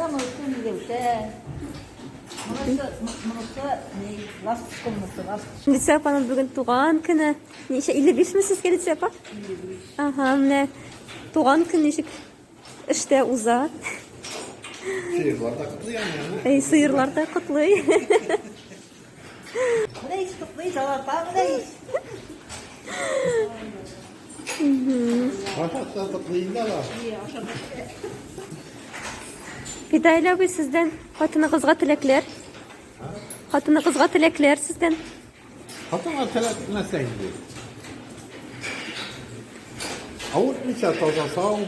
Монысы Миләүшә. Монысы, монысы ни, ласточка монысы, ласточка. Люция апаның бүген туган көне. Ничә, 55 ме сезгә, Люция апа? 55. Ага, менә туган көн ничек эштә уза. Сыерлар да котлый аны. Әй, сыерлар да котлый. Менә ич котлый, Жалапа, менә ич. Ашатса котлый инде алар. Фидаил абый, сездән хатыныгызга теләкләр. Хатыныгызга теләкләр сездән. Хатынга теләк нәрсә инде? Авыртмыйча таза сау,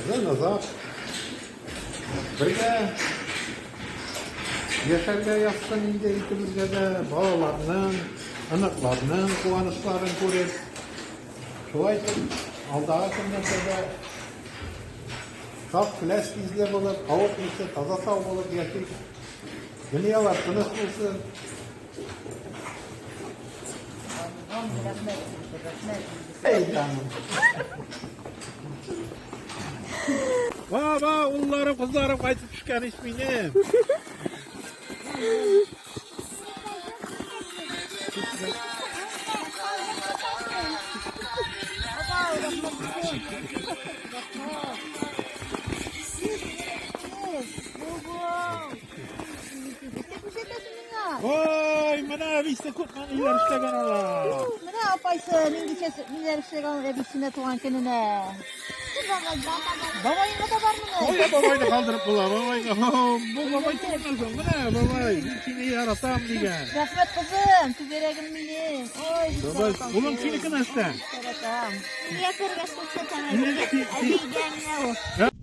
озын озак бергә яшәргә язсын инде икебезгә дә, балаларның, оныкларның куанычларын күреп. Шулай итеп, алдагы көннәрдә дә саф көләч йөзле булып, авыртмыйча таза сау булып яшик. Дөньялар тыныч булсын. Эй, җаным. Баба, улларым, кызларым кайтып төшкән ич минем. Ой, менә әбисе күпме ниләр эшләгән алар. Менә апайсы нинди ниләр эшләгән әбисенә туган көненә. Бабайыңа да бармыни? Кая бабайны калдырып була, бабайга. Бу бабай түгелме соң? Менә бабай, мин сине яратам дигән. Рәхмәт кызым, түгәрәгем минем. Ой, Бабай, улым синеке нәрсә? Яратам. Мин күргәч күрсәтәм. Әбигә менә ул.